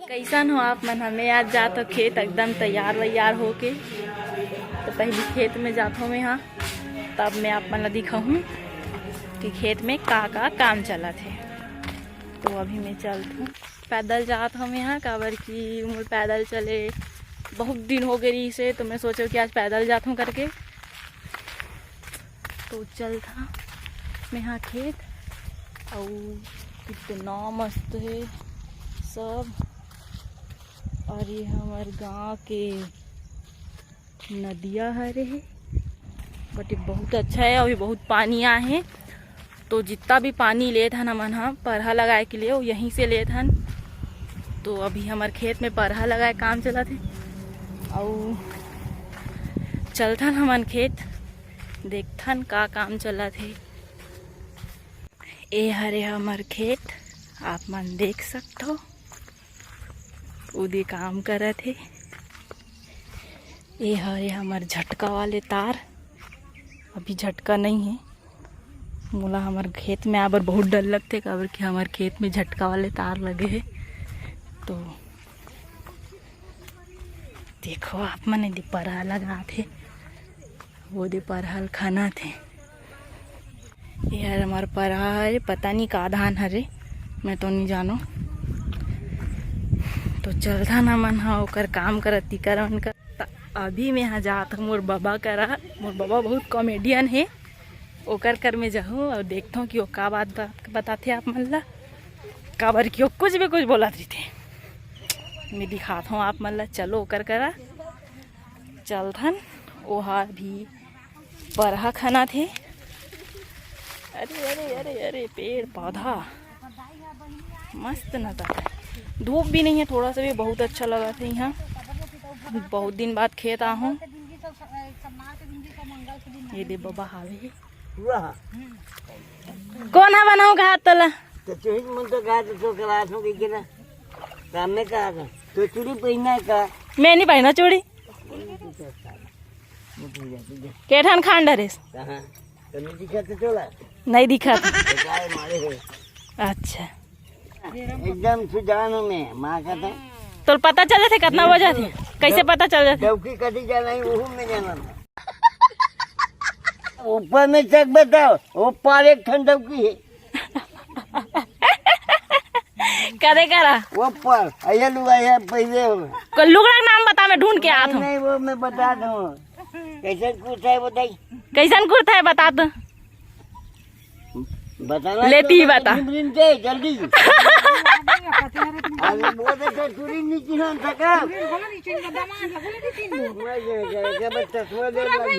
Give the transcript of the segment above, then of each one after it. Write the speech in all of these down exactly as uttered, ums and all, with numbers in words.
कैसन हो आप मन? हमें आज जात हो खेत एकदम तैयार वैयार होके। तो पहली खेत में जात हो मैं, हाँ, तब मैं आप मन ला दिखाहूँ कि खेत में का का काम चलत हे। तो अभी मैं चलत हूँ, पैदल जात हूँ मैं, हाँ, काबर कि मोर पैदल चले बहुत दिन हो गए रहिस हे, तो मैं सोचो कि आज पैदल जात हूँ करके। तो चलत हूँ मैं, हाँ, खेत। अउ कितना मस्त हे सब। और ये हमर गांव के नदिया हरे हे, but ये बहुत अच्छा हे, अभी बहुत पानी आए हे, तो जितना भी पानी लेत हन हमन ह परहा लगाए के लिए, वो यहीं से लेत हन। तो अभी हमर खेत में परहा लगाए काम चलत हे, अउ चलथन हमन खेत, देखथन का काम चलत हे। ए हरे हमर खेत, आप मन देख सकथो, उदी काम करत हे। ए हरे हमर झटका वाले तार, अभी झटका नहीं हे। मोला हमर खेत में आबर बहुत डर लगथे, काबर कि हमर खेत में झटका वाले तार लगे हे। तो देखो आप मन, एदे परहा लगात हे, वो दे परहा ल खनत हे। ये हर हमार परहा हरे, पता नहीं का धान हरे, मैं तो नहीं जानो। तो चलथन हमन ह ओकर काम करत तिकर मन कर। त अभी मैं ह जात हूँ मोर बबा करा। मोर बबा बहुत कॉमेडियन हे, ओकर कर में जाहूँ और देखथों कि वो का बात, बात बताथे आप मन ला, काबर कि वो कुछ भी कुछ बोलत रहिथे। मैं दिखात हूँ आप मन ला, चलो ओकर करा चलथन। ओहा भी परहा खनत हे। अरे, अरे, अरे, अरे, पेड़ पौधा मस्त नजारा। धूप भी नहीं है, थोड़ा सा भी, बहुत अच्छा लगत हे यहाँ। बहुत दिन बाद खेत आहूँ। ये दे बबा हावे हे। कोन हा बनाऊं कहा तोला? तो चूड़ी मन तो कहा तो, तो करा सो के ना। काम में कहा था। तो चूड़ी पहनना है का? मैं नहीं पहना चूड़ी। के ठन खान डरेस? कहाँ? तो नहीं दिखा तो चला। नहीं दिखा तो। तो काय मारे हो? अच्छा। एकदम सुजान हूँ मैं, माँ का था। तोल पता चल जाथे कितना बजे थे? कैसे पता चल जाथे? डौकी कटी जाना है, वो में जाना था। ऊपर में चेक बताओ, वो पार एक ठन डौकी है। कदे करा? वो पर, ये लुगा ये पहले हो। को लुगड़ा के नाम बता, मैं ढूंढ के आत हूँ। नहीं, वो मैं बता दूँ। कैसन कुर्ता है बताई? कैसन कुर्ता है बता तो। बताना लेती ही तो बता। तुम दिन दे, जल्दी। अरे वो तो चूड़ी नहीं चिन्हन सका। मैं ये, ये, ये बस चश्मा दे लगी।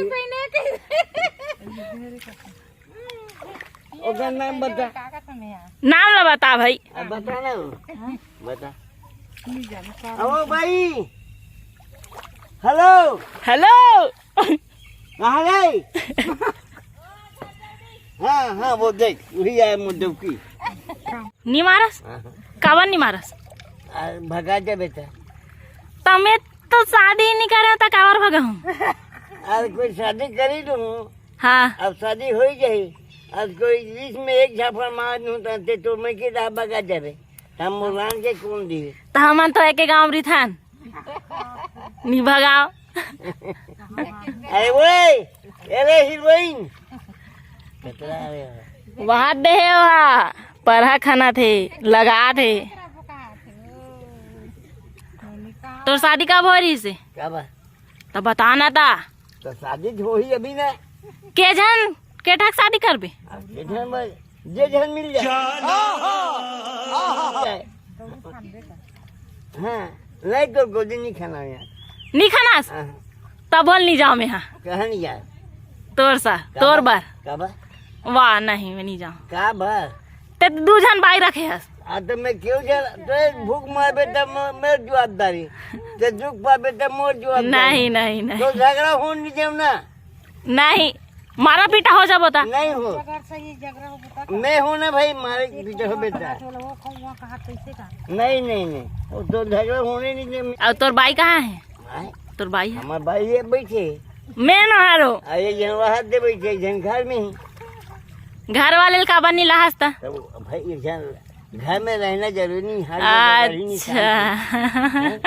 ओकर नाम बता। नाम ला बता भाई। अब बता ना। बता। ओ भाई। हेलो। हेलो। कहाँ गए? हाँ, हाँ, वो देख, वही आया मुद्दे की। नी मारस? हाँ, हाँ। काबर नी मारस? आ, भगा दे बेटा। तमे तो शादी नहीं करे, तो काबर भगा हूँ? अरे कोई शादी करी लूँ। हाँ। अब शादी हो ही गई। अब कोई बीच में एक झापड़ मार दूँ, तो ते तो मैं के दाबा का जाबे। हम मुलान के कौन दी? तो हमन तो एके गांव रिथन। नी भगाओ। अरे ओए, अरे हीरोइन। वहाँ दे है वहाँ। परहा खाना थे, लगा थे। तोर शादी कब हो रही से? क्या बात? तो बताना था। तो शादी जो ही अभी ना। के झन, के ठक शादी करबे? अब के झन भाई, जे झन मिल जाए। हाँ, हाँ, हाँ, हाँ। हाँ, नहीं तो गोदी नहीं खाना यार। नहीं खानास? हाँ। तब बोल नहीं जाओ मैं, हाँ। कहाँ नहीं जाए? तोर सा, का तोर बा? बार। का बा? वाह, नहीं, मैं नहीं जाऊँ। का बा? ते दू झन बाई रखे हस। आ, तो मैं क्यों जा, तो भूख मारबे तब मैं, मैं जवाबदारी। ते दुख पाबे तब मोर जवाबदारी। नहीं, नहीं, नहीं। तो झगड़ा होन नहीं देव ना। नहीं, मारा पीटा हो जाबो ता। नहीं हो। अगर सही झगड़ा हो बता। मैं हूँ ना भाई, मारे पीटे हो बेटा। चलो, वो कौन, वो कहाँ, कैसे का? नहीं, नहीं, नहीं। वो तो झगड़ा होने नहीं देव। और तोर बाई कहाँ है? आए? तोर बाई है? हमार बाई ये बैठे। मैं नहारो। अरे, जन वहाँ दे बैठे, जन घर में ही। घर वाले ल काबर नहीं लहास त? तो भाई, ये जन घर में रहना जरूरी नहीं, हर जगह रही नहीं अच्छा। शांति। हैं?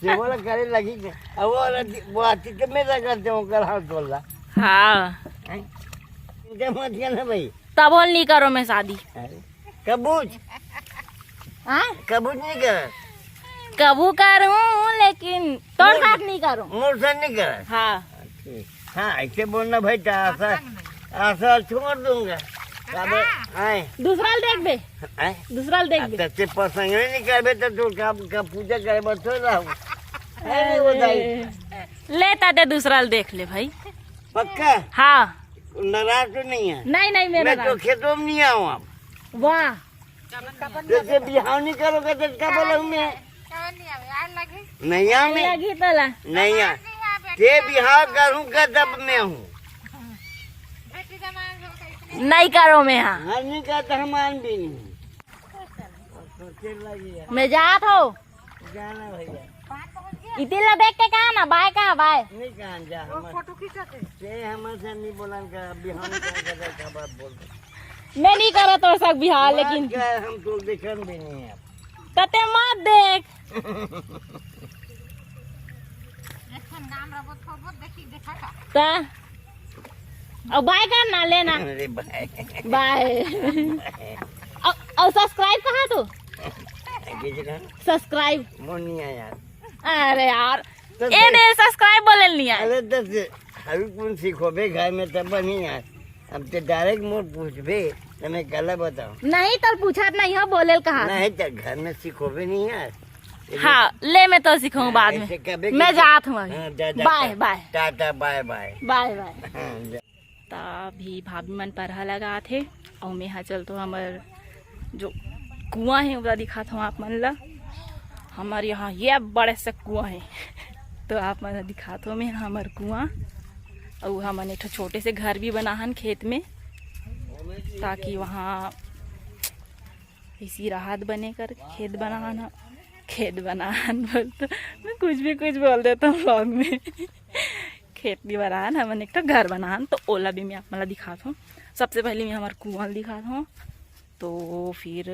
ये बोला करे लगी, अब वो वाला दि-, वो आती तो मैं क्या करते हूँ, कर हाथ बोल रहा। हाँ। हैं? चिंता मत करना भाई। तब बोल नहीं करो मैं शादी। अरे, कबूज। हाँ? कबूज नहीं कर। कबू करूँ, लेकिन तोर मोर-, साथ नहीं करूँ। मोर साथ नहीं कर। हाँ। हाँ, ऐसे बोलना भाई, तो आशा, आशा छोड़ दूंगा। काबर? आए। दूसरा ल देख बे। आए। दूसरा ल देख बे। अब तते पसंद नहीं करबे तो तू का, का पूजा करे बस तो रहू। अरे वो दाई। ले ताते दूसरा ल देख ले भाई। पक्का? हाँ। नाराज तो नहीं है? नहीं, नहीं, मैं मैं तो नाराज। खेतों में नहीं आऊँ अब। वाह। जैसे बिहाव नहीं करोगे तो क्या बोलूँ मैं? नहीं आऊँ मैं। लगी तला। नहीं आ। ते बिहाव करूँ का तब मैं हूँ। नहीं करो मैं हाँ। हाँ, नहीं करता हम आन भी नहीं। मैं जात हो। जाना भैया। इतिला देख के कहा ना, बाय कहा, बाय। नहीं कहा जा, हम फोटो खींचते। ते हमर से नहीं बोलन का, अभी हम क्या कर, क्या बात बोल रहे। मैं नहीं करत हो सक बिहाव, बात लेकिन क्या है, हम तो देखन भी नहीं है। तते मत देख। ता। अब बाय कर ना लेना। अरे बाय। बाय। अब, अब subscribe कहा तू? किसी का? Subscribe। मोर नहीं आया यार। अरे यार। तो ए देख। दे subscribe बोले नहीं आया। अरे तो दे, हर कौन सिखोबे घर में तब नहीं यार। अब ते direct मोर पूछबे, तो मैं गलत बताऊँ। नहीं, तो पूछत नहीं हो, बोले कहा। नहीं, तो घर में सिखोबे नहीं यार। हाँ, ले मैं तो सिखाऊँ हाँ, बाद में। ऐसे कबे मैं के जात हूँ अभी। हाँ, जा, जा, बाय, जा। बाय। टाटा, बाय, बाय। बाय, बाय। हाँ, जा। त अभी भाभी मन परहा लगात हे, अउ मेहा चल तो हमर जो कुआं हे, ओला दिखात हूँ आप मन ला। हमर यहाँ ये बड़े से कुआं हे, तो आप मन ला दिखात हूँ मैं हमर कुआं। अउ हमन एक ठो छोटे से घर भी बनाहन खेत में, ताकि वहाँ इसी राहत बने कर खेत बनाहन ह-, खेत बनाहन बोल तो मैं कुछ भी कुछ बोल देता हूँ vlog में। खेत भी बनाहन, हमन एक ठो घर बनाहन, तो ओला भी मैं आप मन ला दिखात हूँ। सबसे पहले मैं हमर कुआं ल दिखात हूँ, तो फिर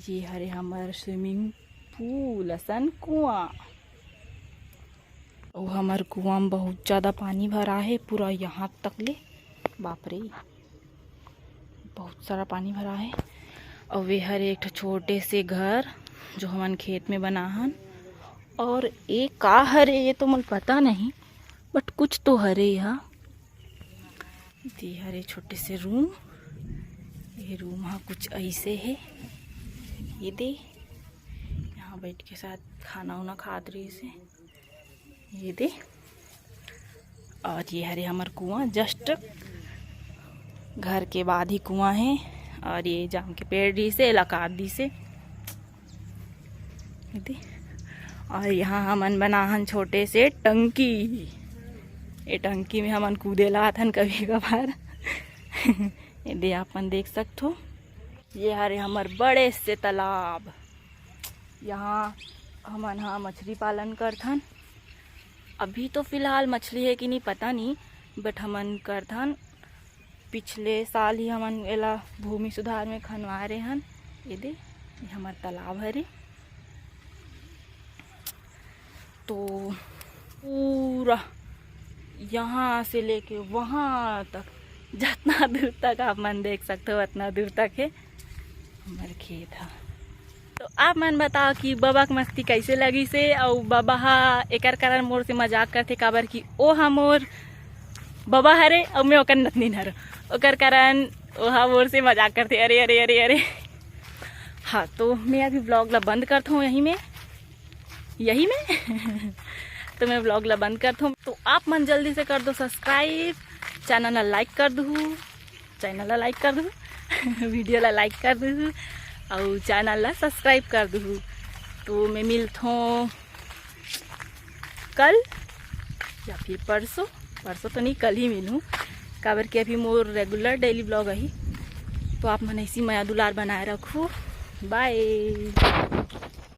ये हरे हमर swimming pool असन कुआं। अउ हमर कुआं म बहुत ज्यादा पानी भरा हे, पूरा यहाँ तक ले। बाप रे, बहुत सारा पानी भरा हे। अउ ये हरे एक ठो छोटे से घर, जो हमन खेत में बनाहन। और ये का हरे, ये तो मोला पता नहीं, but कुछ तो हरे यहाँ। ये हरे छोटे से room, ये room हा कुछ ऐसे हे। ये दे, यहाँ बैठ के शायद खाना उना खात रहिस हे। ये दे, और ये हरे हमर कुआं, just घर के बाद ही कुआं हे। और ये जाम के पेड़ रहिस हे, एला काट दिस हे। ये दे, और यहाँ हमन बनाहन छोटे से टंकी। ये टंकी में हमन कूदे ला आथन कभी कभार। ये दे, आप मन देख सकथो, ये हरे हमर बड़े से तालाब। यहाँ हमन हा मछली पालन करथन। अभी तो फिलहाल मछली हे कि नहीं पता नहीं, but हमन करथन। पिछले साल ही हमन एला भूमि सुधार में खनवाए रेहन। ये दे, ये हमर तालाब हरे। तो पूरा यहाँ से लेके वहाँ तक, जितना दूर तक आप मन देख सकते हो, उतना दूर तक है हमारे खेत है। तो आप मन बताओ कि बबा के मस्ती कैसे लगी से, अउ बबा हा एकर कारण मोर से मजाक करथे, काबर कि ओ हा मोर बबा हरे अउ मैं ओकर नतनीन हरो, ओकर कारण ओ हा मोर से मजाक करथे। अरे, अरे, अरे, अरे। हाँ, तो मैं अभी vlog ला बंद करता हूँ यहीं में, यही में। तो मैं vlog ला बंद करता हूँ। तो आप मन जल्दी से कर दो subscribe, channel ला like कर दू, channel ला like कर दू, video ला like कर दू, और channel ला subscribe कर दू। तो मैं मिलता हूँ कल या फिर परसों, परसों तो नहीं, कल ही मिलूँ, काबर कि अभी मोर regular daily vlog आही। तो आप मन ऐसी मया दुलार बनाए रखू। Bye।